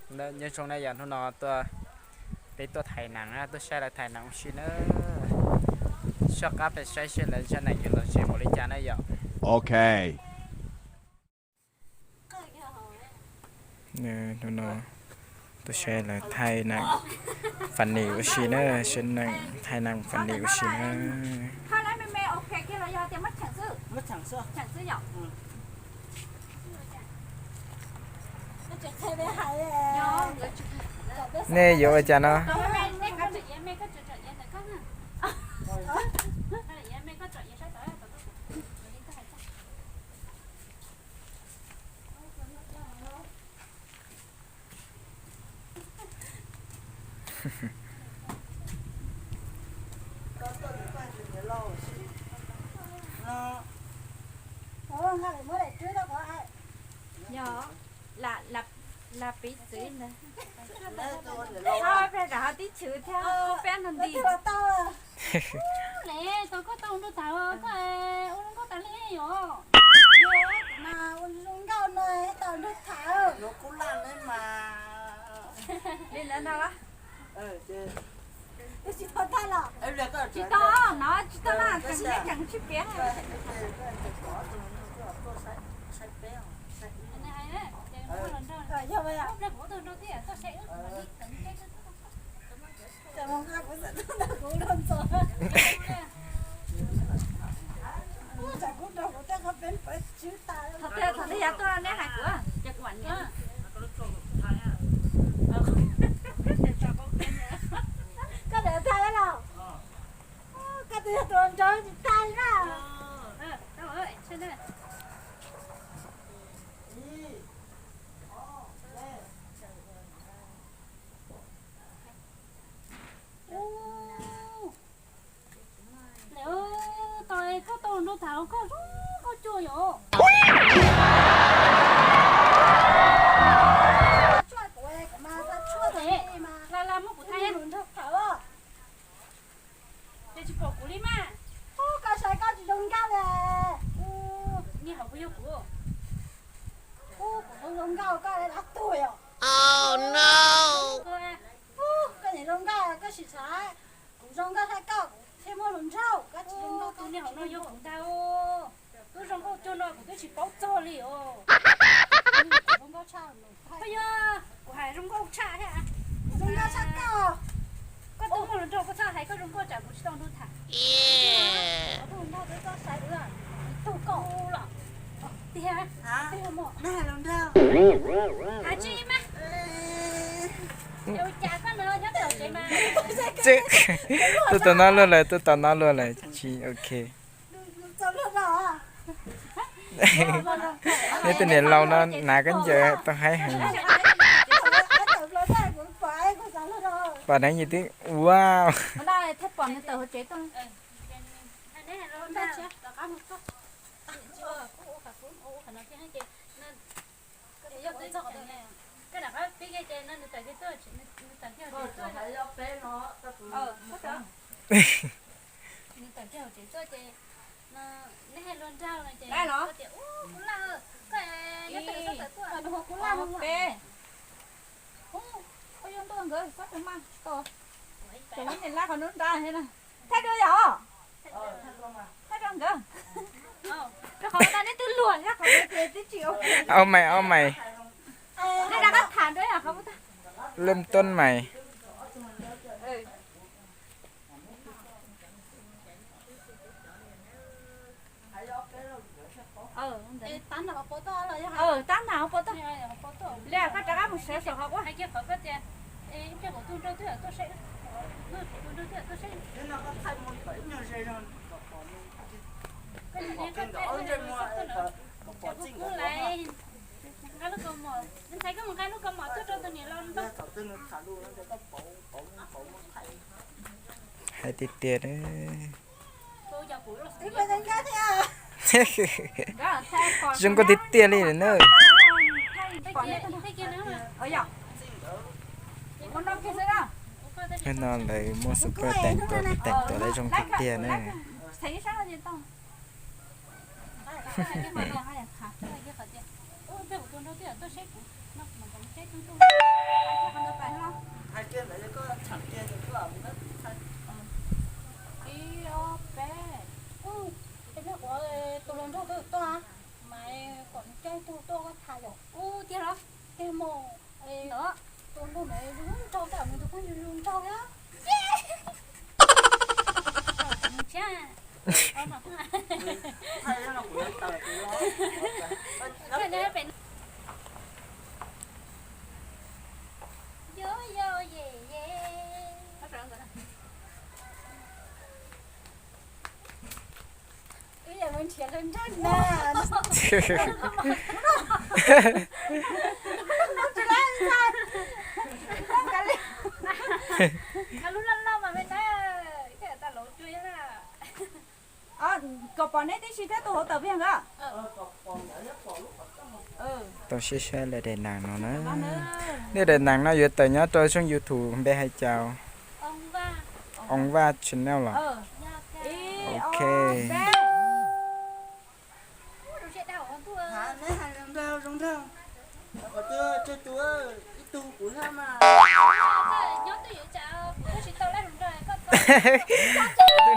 Nyob zoo na yom, hnub no tuaj, peb tuaj thaiv nees na, tuaj saib lawv thaiv nees ua si na. Soj qab peb saib seb lawv zaj nees yuav los ze npaum li cas na yom. Ok. Hnub no tuaj saib lawv thaiv nees, fas nis ua si na, saib nees, thaiv nees fas nis ua si na. Nej yuav ua cas no? Yog, lam piv txwv ntawd. Peb rov ho tib chwv thiab, peb no nti. Ne, tau koj tau nrog tham, koj ua zoo nkauj tas li yom. Mas ua zoo nkauj no tau nrog tham. Li ntawd no. Tsis tau tag los? Tsis tau, no tsis tau na, tseem tseem sib piav. Yog, kuv nqa kuv xav tau ntawm kuv los ntxov. Tsam kuv nrog kuv tej qhov peb pawv tswv tas. Thaum twg, thaum twg yog tuaj neb hais kuv, ces kuv vam niam. Koj tawm thaj los? Koj twb yog tus nrog tsis tag na. Lawm, tau koj tau nrog tham los koj zoo nkauj cuag yom. Tshuaj kuv, kuv mas tau tshuaj kuv mas. Laj laj muab kuv thaij nrog tham. Ces tsis pom kuv li mas. Ub, koj saib koj tsis zoo nkauj li. Ub, niag hauv kuv yog kuv. Ub, kuv zoo zoo nkauj koj li dab tuag yom. Ub, koj nim zoo nkauj koj sim xav. Kuv zoo nkauj saib koj kuv thiaj muaj hluas nraug, koj tsis zoo nkauj. Tus niag hauv no yog kuv ntag. Twb zoo nkauj cuag no kuv twb tsis paub txog li os. Kuv zoo nkauj tshaj, yog kuv hais zoo nkauj tshaj thiab. Zoo nkauj tshaj koj. Koj twb muaj hluas nraug koj txhob hais koj zoo nkauj tsam kuv tsis tau nrog tham. Kuv tus hluas nraug twb txhob saib wb, tug koj los tiag. Hais tsis mas. Ua cas koj no nyob tom tsev mas. Tuaj tau no luag lawm, tuaj tau no luag lawm, tsis ok. Neb tus niam laus no hnav khaub ncaws tau haib heev. Pom neeg yim twb ua. Nws tawm kiag hauv tsev tuaj ces, neb hais luag nraug no ces kuv laj, koj nyob pem tawm tuaj. Peb, koj yuav ntuj nkawd txhob tus mas tau, ces lub niag lab qhov nruab nrab thiab na. Thaij dua yom, thaij rau nkawd. Rau qhov tas neb twb luag thiab qhov tias twb tsis ua. Au mais, au mais. Neb rov qab tham dua yom qhov. Lub tub mais. Tab nag pov toj, li koj rov qab mus sawv saum qhov ub. Nqa lub kaus mom, ntxhais koj mus nqa lub kaus mom tuaj rau tus niam laus npaj. Hais tiag tiag. Zoo nkauj tiag tiag li na. Hnub no lawv muab super tank tuaj, tank tuaj lawv zoo tiag tiag na. Tus nraug ntawd zoo nraug, tus phooj ywg zoo nraug thiab. Wb yeej mus nrhiav hluas nraug na. Lub loj loj mas me na, ib tag laus cua na. Kom pom neb tib si thiab tus hauv tawm viag nka. Tau siab siab lawm daim nees no na. Lub daim nees no yuav tawm nyob rau tshooj YouTube npe hais cas? Oov Vaj channel los? Ok. Twb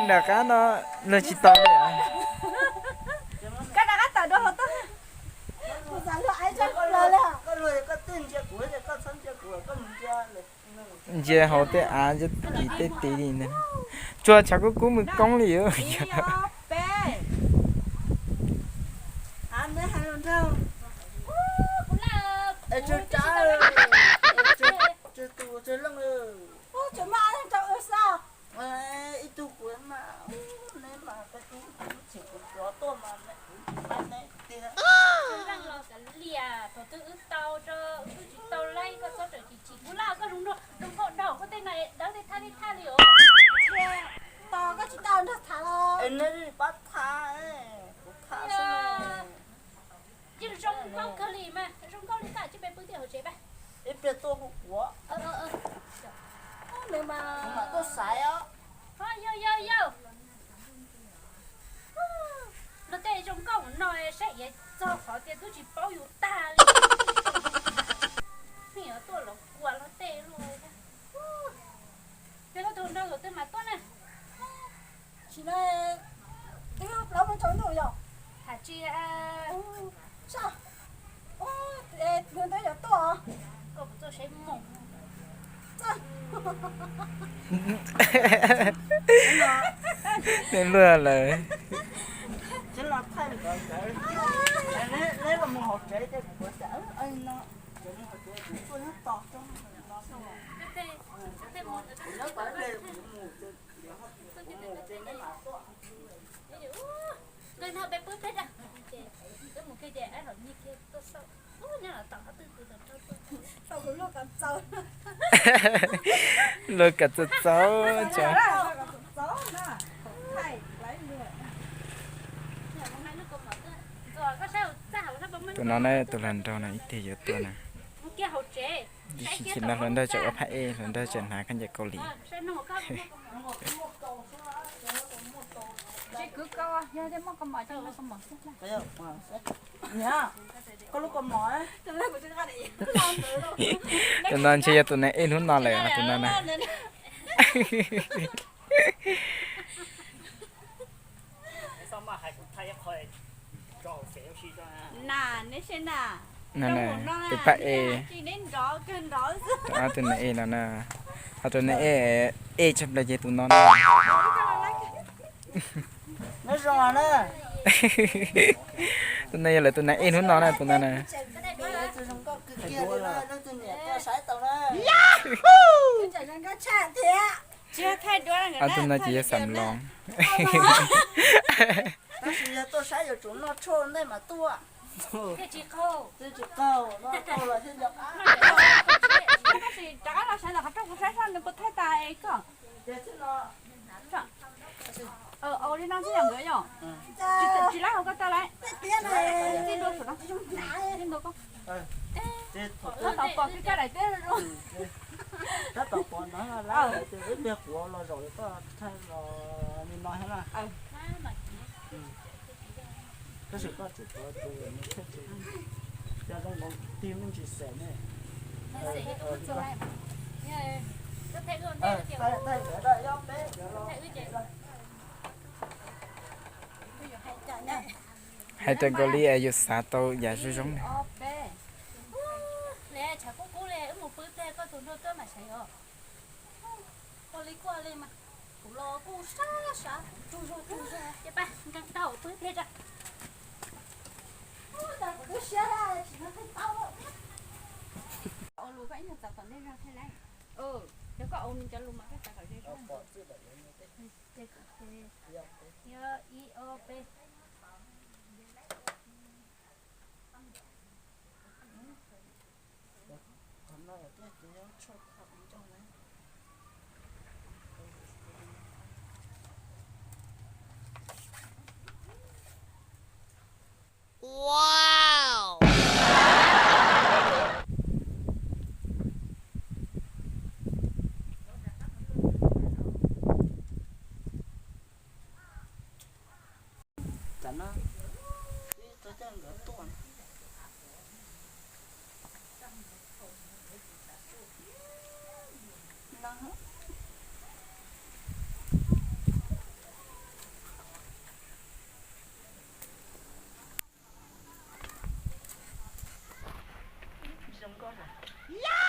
nram qab no luag tsis tau li. Koj rov qab tawm dua hauv tuaj. Ntsia hauv tej av, ntsia tim tej tid li ntag. Tsuas tshav kub kub mus koob li. Ib tug kuv mas, neb mas kuv tsis kuv cov tuaj mas, neb tiag. Thaum twg wb tau, wb twb tsis tau laib koj txhob txawm chim chim. Kuv laj koj zoo nkauj dhau, koj tej no dawb tej thaj tej thaj li os. Tos koj tsis tau nrog tham los. Neb pab tham, kuv tham xwb. Yeej zoo nkauj kawg li mas, zoo nkauj li tas tsis peb pw twg hauv tsev pab. Ib pliag tuaj hu kuv. Nws mas kuv mam tuaj xaiv os. Yog yog yog. Luag tej zoo nkauj no saib iav txog qhov tias twb tsis paub yus tag li. Pheej yuav tuaj los kuas luag tej luaj. Yog koj tus nraug tus twg mas tuaj na. Tsis no, twb plaub moos tsaus ntuj yog. Tham tsis, nws twb yuav tuaj. Koj puas txawj saib moos? Neb luag lawm. Nkawd no peb pub peb da, ces wb mus kiag ces ab hom nyiag kiag tuaj xauj. Ub, nyob los tom qhov twg twg los rau tuaj. Luag kom txaus txaus tso. Tus no na, tus hluas nraug no ib teg yuav tuaj na. Tab sis tsis no hluas nraug tseem ua phab ej, hluas nraug tseem hnav khaub ncaws Kaus Lim. Tus no ntshe yog tus nai ej hnub no lawm tus no na. Tus phab ej, tus nai ej no na, ho tus nai ej tshaj plaws ces tus no na. Tus no yog lawv tus nai ej hnub no na, tus no na. Tus no ces yog xam loos. Tsis laib hauv koj tau lawm. Txij dua saum no. Txij ntua koj. Koj tau pom kiag koj daim teb zoo. Tab tom pom no lawm ces ib pliag kuv los zaum koj thaij los li no thiab na. Tab sis koj tsum tuav tus nws tshaj tsis, cov zoo nkaus tig me ntsis xeem ne. Hais rau nkaus li yus xav tau yam zoo zoo ne. Mus pw pliag koj tus nraug tuaj mam sawv os. Ua li kuj ua li mas, kuv los kuj sab sab. Tus zog tus zog ces pab nkees tau pw pliag tso. Ua cas kuv lub siab tsis muaj qhov tau. Ua lus koj ib nyuag txav tom ntej zog thiab lauj. Yog koj ua cov lus mas koj txav kom ze zog. Yog ib ob peb. Wow. Tam no wb tuaj coj nkawd tuaj. Zoo nkauj na.